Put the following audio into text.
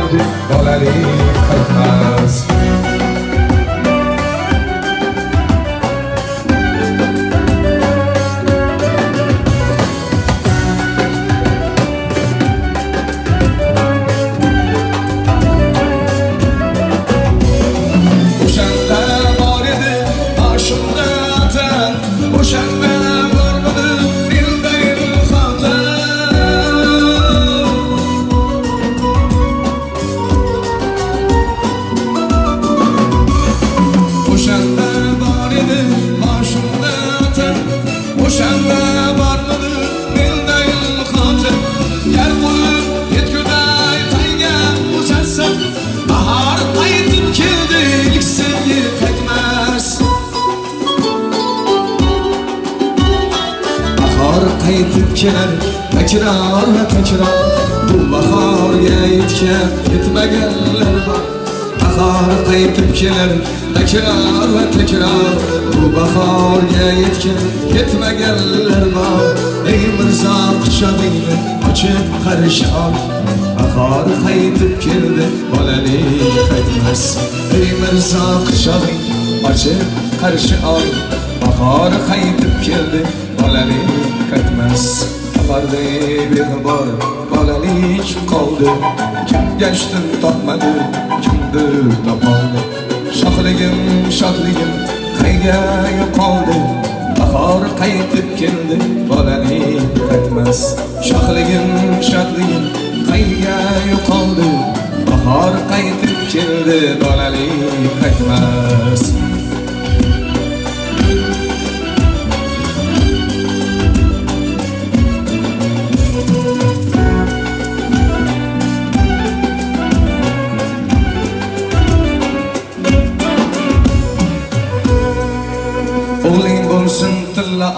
keldi, bolalik qaytmas. O'shanda bor edi boshimda otam, o'shanda bormidi mendagi xotin. O'shanda bor edi boshimda otam, o'shanda bormidi mendagi xotin. Yar qo'yib yetguday tayga uzatsam, bahor qaytib keldi, ilk sevgi qaytmas. Bahor qaytib kelar takror va takror, bu bahorga yetgan yetmaganlar bor. Bahor qaytib kelar takror va takror, bu bahorga yetgan yetmaganlar bor. Ey Mirzo, quchog'ingni ochib qarshi ol, bahor qaytib keldi, bolalik qaytmas. Ey Mirzo, quchog'ingni ochib qarshi ol, bahor qaytib keldi, bolalik qaytmas. Bahorday beg'ubor bolalik qoldi, kim gashtim topmadi, kimdir topoldi. Shohligim, shodligim qayga yo'qoldi, bahor qaytib keldi, bolalik qaytmas. Shohligim, shodligim qayga yo'qoldi, bahor qaytib keldi, bolalik qaytmas. O'g'ling bo'lsin tilla.